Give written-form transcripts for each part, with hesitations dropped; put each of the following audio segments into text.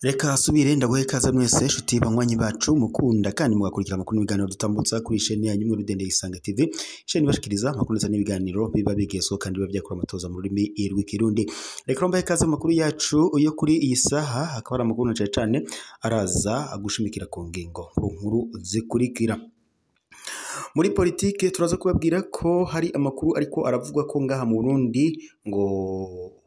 Reka subire ndaguhe kaza mwese nshuti banywanyi bacu mukunda kandi mugakurikira amakuru n'ibiganiro dutambutsa kuri chaîne yanyu mwe Rudende Isange TV, chaîne ibashikiriza amakuru ndetse n'ibiganiro biba bigezweho kandi biba byakora amatoza mu rurimi rw'ikirundi. Reka mbahe kaza amakuru yacu yo kuri iyi saha, hakaba ari amakuru na cane cane araza agushimikira ku ngingo nkuru zikurikira. Muri politike turaza kubabwira ko hari amakuru ariko aravugwa ko ngaha mu Burundi ngo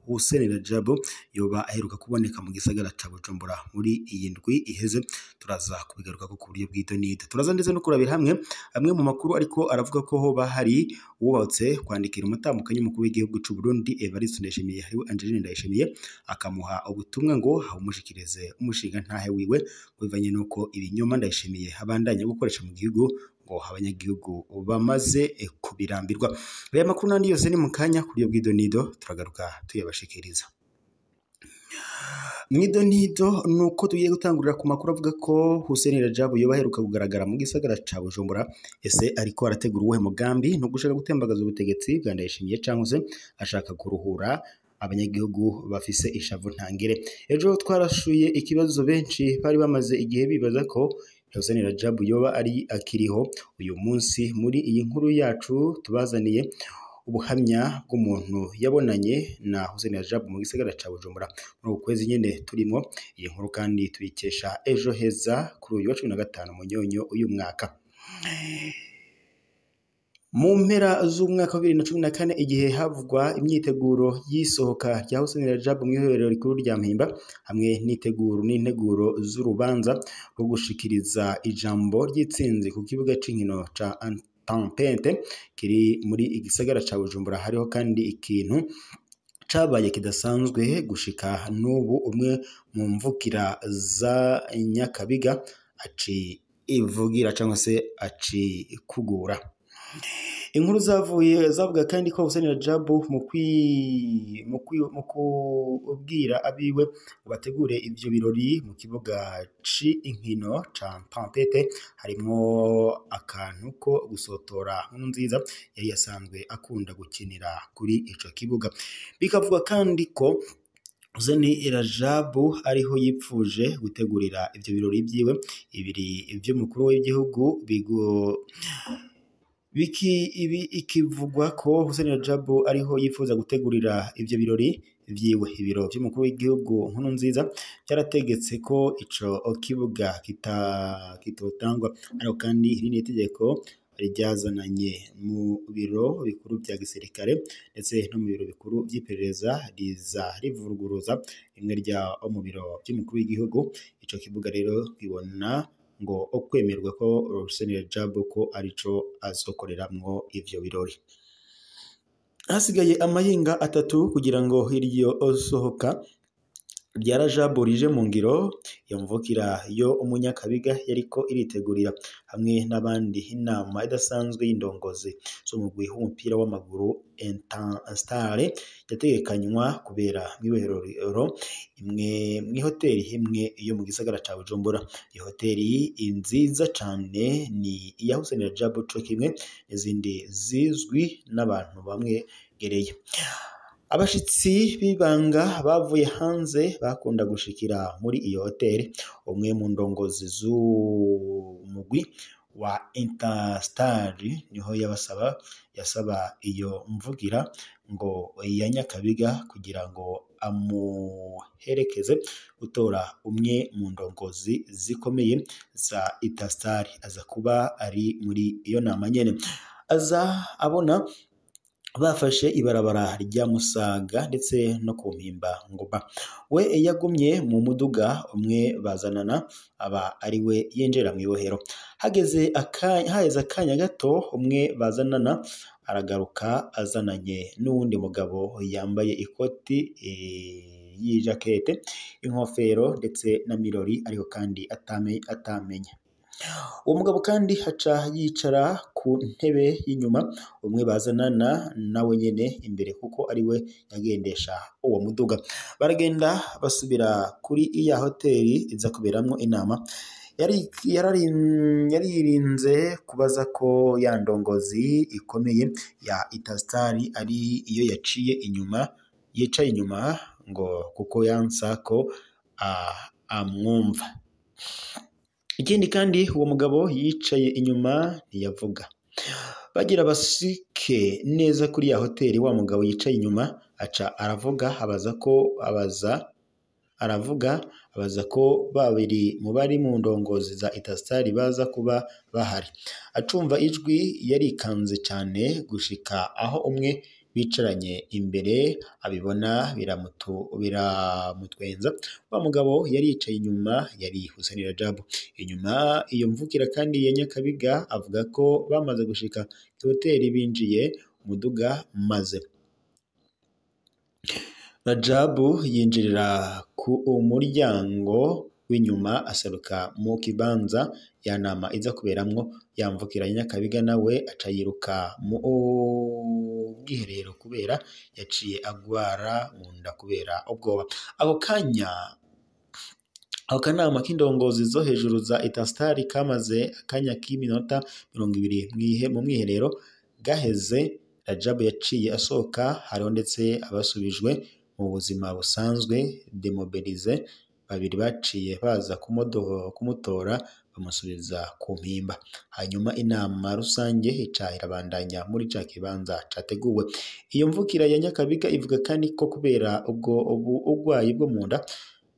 Hussein Rajab yoba aheruka kuboneka mu gisagara ca Bujumbura muri iyi ndwi iheze. Turaza kubigarukako ku buryo bw'idonida. Turaza ndetse no kurabira hamwe amwe mu makuru ariko aravuga ko hoba hari uwubatse kwandikira umutambukanyi mukuru w'igihugu c'u Burundi Evariste Ndayishimiye, hariwe Angeline Ndayishimiye, akamuha ubutumwa ngo amushikirize umushinga ntahe wiwe bivanye nuko ibinyoma Ndayishimiye abandanya gukoresha mu gihugu ngo abanyagihugu bamaze kubirambirwa. Aya makuru n'andi yose ni mu kanya ku buryo bw'idonido turagaruka tuyabashikiriza. Mw'idonido nuko tugiye gutangurira ku makuru avuga ko Hussein Rajab yoba aheruka kugaragara mu gisagara ca Bujumbura. Ese ariko arategura uwuhe mugambi? No gushaka gutembagaza ubutegetsi bwa Ndayishimiye canke se ashaka kuruhura abanyagihugu bafise ishavu ntangere? Ejo twarashuye ikibazo benshi bari bamaze igihe bibaza ko Hussein Rajab yoba ari akiriho. Uyu munsi muri iyi nkuru yacu tubazaniye ubuhamya bw'umuntu yabonanye na Hussein Rajab mu gisagara ca Bujumbura muri uku kwezi nyene turimo. Iyi nkuru kandi tuyikesha Ejo Heza kuri uyu wa 15 Munyonyo uyu mwaka. Mu mpera z'umwaka wa 2014 igihe havugwa imyiteguro y'isohoka rya Hussein Rajab mu iherero rikuru rya Mpimba hamwe n'iteguro n'integuro z'urubanza rwo gushikiriza ijambo ry'itsinzi ku kibuga c'inkino ca Tempete kiri muri igisagara ca Bujumbura, hariho kandi ikintu cabaye kidasanzwe gushika n'ubu. Umwe mu mvukira za Nyakabiga aci ivugira cyangwa se aci kugura. Inkuru zavuye zavuga kandi ko Hussein Rajab mu kubwira abiwe bategure ivyo birori mu kibuga c'inkino ca Tempete harimwo akantu ko gusotora Nkurunziza yari yasanzwe akunda gukinira kuri ico kibuga. Bikavuga kandi ko Hussein Rajab ariho yipfuje gutegurira ivyo birori vyiwe ibiri vy'umukuru w'igihugu biki ibi ikivugwa ko Hussein Rajab ariho yifuza gutegurira ivyo birori vyiwe. Ibiro vy'umukuru w'igihugu Nkurunziza byarategetse ko ico kibuga kitotangwa, ariko kandi iri ni itegeko ryazananye mu biro bikuru vya gisirikare ndetse no mu biro bikuru vy'iperereza riza rivuguruza rimwe rya mu biro vy'umukuru w'igihugu. Ico kibuga rero kibona ngo okwemerwa ko Hussein Rajab ko arico azokoreramwo ivyo birori. Hasigaye amahinga atatu kugira ngo iryo sohoka rya Rajab rije mu ngiro. Iyo mvukira yo umunyakabiga yariko iritegurira hamwe n'abandi inama idasanzwe y'indongozi z'umugwi w'umupira w'amaguru Interstar yategekanywa kubera mw'ibohero imwe mw'ihoteli imwe yo mu gisagara ca Bujumbura. Iyo hoteli nziza cane ni iya Hussein Rajab co kimwe n'izindi zizwi n'abantu bamwe gereye. Abashitsi b'ibanga bavuye hanze bakunda gushikira muri iyo hoteli. Umwe mu ndongozi z'umugwi wa Interstar niho yasaba iyo mvugira ngo ya Nyakabiga kugira ngo amuherekeze gutora umwe mu ndongozi zikomeye za Interstar, aza kuba ari muri iyo nama nyene. Aza abona bafashe ibarabara rya Musaga ndetse no ku Mpimba Ngoma. We yagumye mu muduga umwe bazanana aba ari we yinjira mu ibohero. Haheze akanya gato umwe bazanana aragaruka azananye n'uwundi mugabo yambaye ikoti y'ijakete, inkofero ndetse na mirori, ariko kandi atamenya. Uwo mugabo kandi haca yicara ku ntebe y'inyuma, umwe bazanana nawe nyene imbere kuko ari we yagendesha uwo muduga. Baragenda basubira kuri iya hoteli iza kuberamwo inama. Yaririnze kubaza ko ya ndongozi ikomeye ya Interstar ari iyo yaciye inyuma, yicaye inyuma, ngo kuko yansa ko amwumva. Ikindi kandi, uwo mugabo yicaye inyuma ntiyavuga. Bagira basike neza kuri ya hoteli, wa mugabo yicaye inyuma aca aravuga, abaza ko abaza aravuga abaza ko babiri mu bari mu ndongozi za Interstar baza kuba bahari. Acumva ijwi yarikanze cyane gushika aho umwe bicaranye imbere abibona biramutwenza. Wa mugabo yari yicaye inyuma yari Hussein Rajabu. Inyuma iyo mvukira kandi ya Nyakabiga avuga ko bamaze gushika ku hoteli binjiye umuduga, maze Rajabu yinjirira ku muryango w'inyuma aseruka mu kibanza ya nama iza kuberamwo. Yamvukira Nyakabiga nawe aca yiruka mu bwiherero kubera yaciye agwara mu nda kubera ubwoba. Ako kanya ako kanama k'indongozi zo hejuru za Interstar kamaze akanya k'iminota 20 mu mwiherero. Gaheze, Rajabu yaciye asohoka. Hariho ndetse abasubijwe mu buzima busanzwe, démobilisés, babiri baciye baza kumutora bamusubiza ku mpimba. Hanyuma inama rusange ica irabandanya muri ca kibanza categuwe. Iyo mvukira ya Nyakabiga ivuga kandi ko kubera ubwo ubugwayi bwo mu nda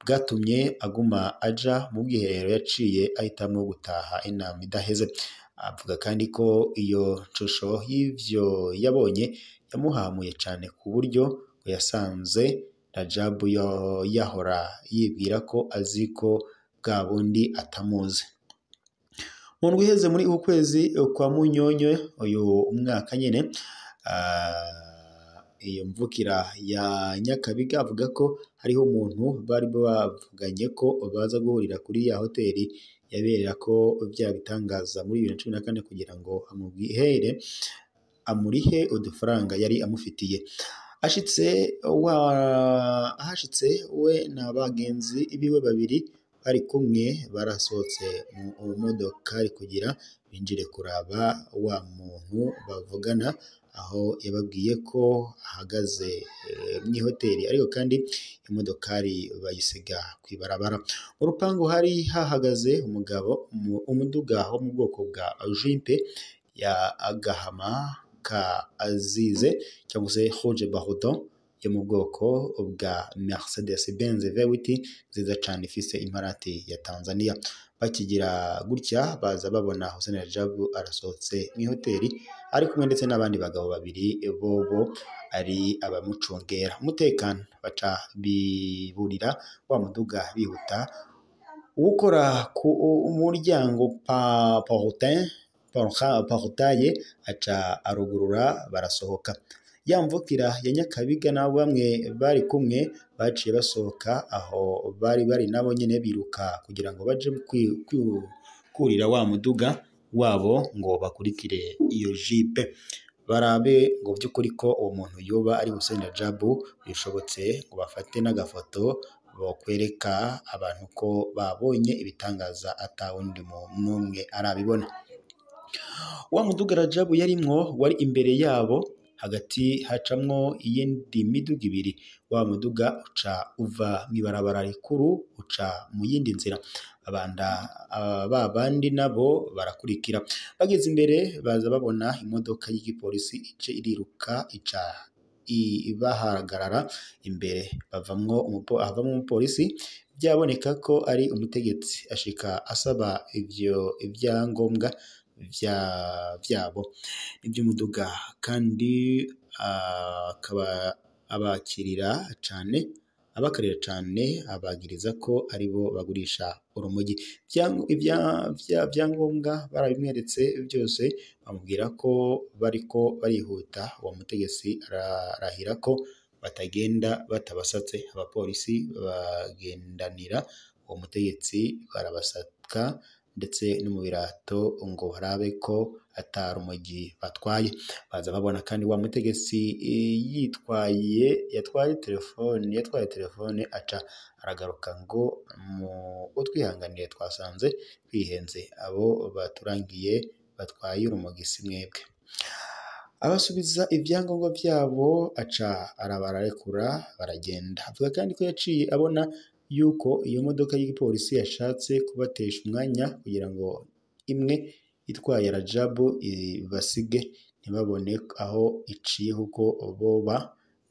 bwatumye aguma aja mu bwiherero, yaciye ahitamwo gutaha inama idaheze. Avuga kandi ko iyo nshusho y'ivyo yabonye yamuhamuye cane, ku buryo ngo yasanze Rajabu yahora yibwira ko azi ko bwa bundi atamuzi. Mu ndwi iheze, muri uku kwezi kwa Munyonyo uyu mwaka nyene, iyo mvukira ya Nyakabiga avuga ko hariho umuntu bari bavuganye ko baza guhurira kuri ya hoteli yaberera ko bya bitangaza muri 2014 kugira ngo amubwihere amurihe udufaranga yari amufitiye. Ashitse wa ahashitse, we na bagenzi biwe babiri bari kumwe barasohotse mu modokari kugira binjire kuraba wa muntu bavugana aho yababwiye ko ahagaze mw'ihoteli, ariko kandi imodokari bayisiga kw'ibarabara. Mu rupangu hari hahagaze umugabo, umuduga wo mu bwoko bwa Jeep ya agahama ka azize cyangwa se rouge bordeaux yo mu bwoko bwa Mercedes Benz V8 nziza cane ifise imparati ya Tanzania. Bakigira gutya baza babona Hussein Rajabu arasohotse mw'ihoteli ari kumwe ndetse n'abandi bagabo babiri bobo ari abamucungera umutekano. Baca biburira wa muduga bihuta. Uwukora ku muryango pa portin portail aca arugurura, barasohoka. Ya mvukira ya Nyakabiga na bamwe bari kumwe baciye basohoka aho bari bari nabo nyene biruka kugira ngo baje kurira wa muduga wabo ngo bakurikire iyo Jeep, barabe ngo vy'ukuri ko uwo muntu yoba ari Hussein Rajabu, bishobotse ngo bafate n'agafoto bokwereka abantu ko babonye ibitangaza atawundi muntu n'umwe arabibona. Wa muduga Rajabu yarimwo wari imbere yabo, hagati hacamwo iyindi miduga ibiri. Wa muduga uca uva mw'ibarabara rikuru uca mu yindi nzira. Abanda ba bandi nabo barakurikira. Bageze imbere baza babona imodoka y'igipolisi ice iriruka, ica ibahagarara imbere. Bavamwo havamwo umupolisi byaboneka ko ari umutegetsi, ashika asaba ivyo ibyangombwa vyabo iby'umuduga, kandi akaba abakirira cane, abakarira cane, abagiriza ko aribo bagurisha urumogi. Ibyangombwa barabimweretse byose, bamubwira ko bariko barihuta. Uwo mutegetsi ararahira ko batagenda batabasatse. Abapolisi bagendanira uwo mutegetsi barabasaka ndetse no mu birato ngo barabe ko atarumogi batwaye. Baza babona kandi wa mutegetsi yitwaye yatwaye telefone aca aragaruka ngo mu utwihanganiye twasanze twihenze, abo baturangiye batwaye urumogi si mwebwe. Abasubiza ibyangombwa byabo aca arabararekura baragenda. Avuga kandi ko yaciye abona yuko iyo modoka y'igipolisi yashatse kubatesha umwanya kugira ngo imwe itwaye Rajabu ibasige ntibabone aho iciye, kuko boba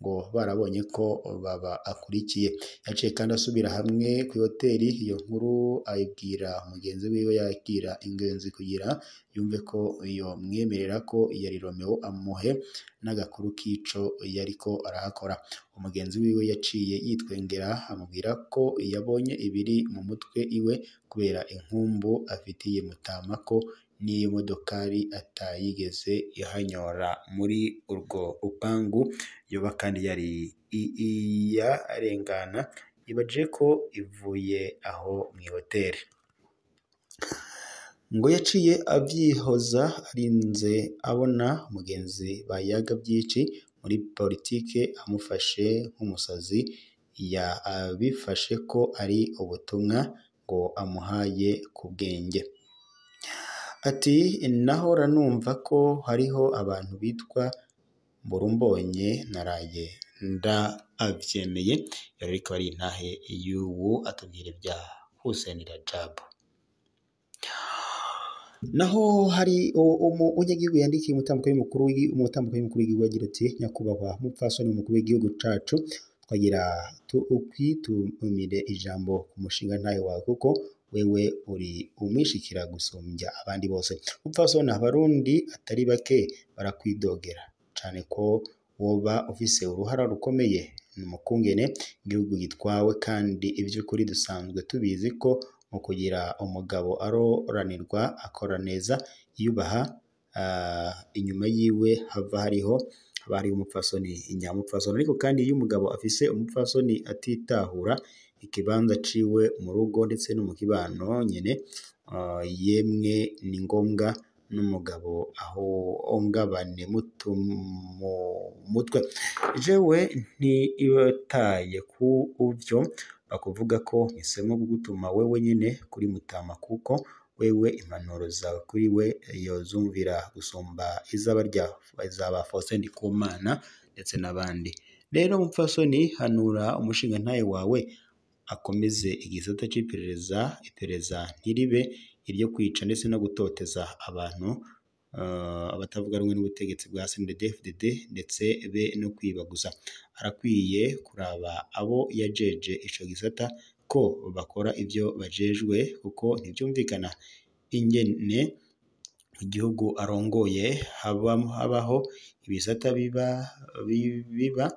ngo barabonye ko baba akurikiye. Yaciye kandi asubira hamwe ku hoteli, iyo nkuru ayibwira mugenzi wiwe yakira ingenzi kugira yumve ko iyo mwemerera ko yari Romeo amuhe n'agakuru k'ico yariko arahakora. Umugenzi wiwe yaciye yitwengera amubwira ko yabonye ibiri mu mutwe iwe kubera inkumbu afitiye Mutama ko n'iyo modokari atayigeze ihanyora muri urwo rupangu, yoba kandi yari iyarengana ibaje ko ivuye aho mw'ihoteli. Ngo yaciye avyihoza arinze abona mugenzi bayaga byinshi muri politike amufashe nk'umusazi, yabifashe ko ari ubutumwa ngo amuhaye ku bwenge. Ati nahora numva ko hariho abantu bitwa Mburumbonye naraye ndavyemeye. Yari ariko ari intahe y'ubu atubwira ibya Hussein Rajabu. Naho hari umunyagihugu yandikiye umutambuko w'umukuru w'igihugu agira ati: nyakubahwa mupfasoni umukuru w'igihugu cacu, twagira ukwitumire ijambo ku mushinga ntahe wawe, kuko wewe uri umwishikira gusumbya abandi bose. Mupfasoni, abarundi atari bake barakwidogera cane ko woba ufise uruhara rukomeye mu kungene igihugu gitwawe, kandi ivy'ukuri dusanzwe tubizi ko mu kugira umugabo aroranirwa akora neza yiyubaha, inyuma yiwe hava hariho haba hariho umupfasoni nyamupfasoni. Ariko kandi iyo umugabo afise umupfasoni atitahura ikibanza ciwe mu rugo ndetse no mu kibano nyene, yemwe ni ngombwa n'umugabo ahungabane mu mutwe. Jewe ntibataye ku uvyo bakuvuga ko mpisemo kugutuma wewe nyene kuri Mutama, kuko wewe impanuro zawe kuri we yozumvira gusumba izaba Faustin Ndikumana ndetse n'abandi. Rero mupfasoni, hanura umushinga ntahe wawe akomeze igisata c'iperereza, iperereza ntiribe iryo kwica ndetse no gutoteza abantu abatavuga rumwe n'ubutegetsi bwa CNDD-FDD ndetse be no kwiba gusa. Arakwiye kuraba abo yajeje ico gisata ko bakora ivyo bajejwe, kuko ntivyumvikana ingene mu gihugu arongoye habaho ibisata biba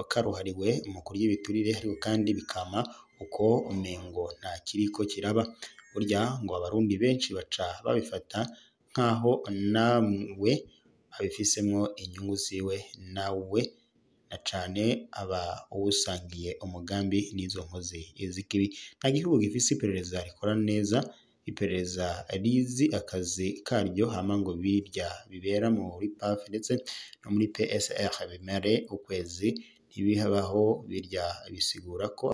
karuhariwe mu kurya ibiturire, ariko kandi bikama uko umengo nta kiriko kiraba. Burya ngo abarundi benshi baca babifata nkaho nawe abifisemwo inyungu ziwe, nawe na cane aba uwusangiye umugambi n'izo nkozi z'ikibi. Nta gihugu gifise iperereza rikora neza, iperereza rizi akazi karyo, hama ngo birya bibera muri PAF ndetse no muri PSR bimare ukwezi ntibihabaho, birya bisigura ko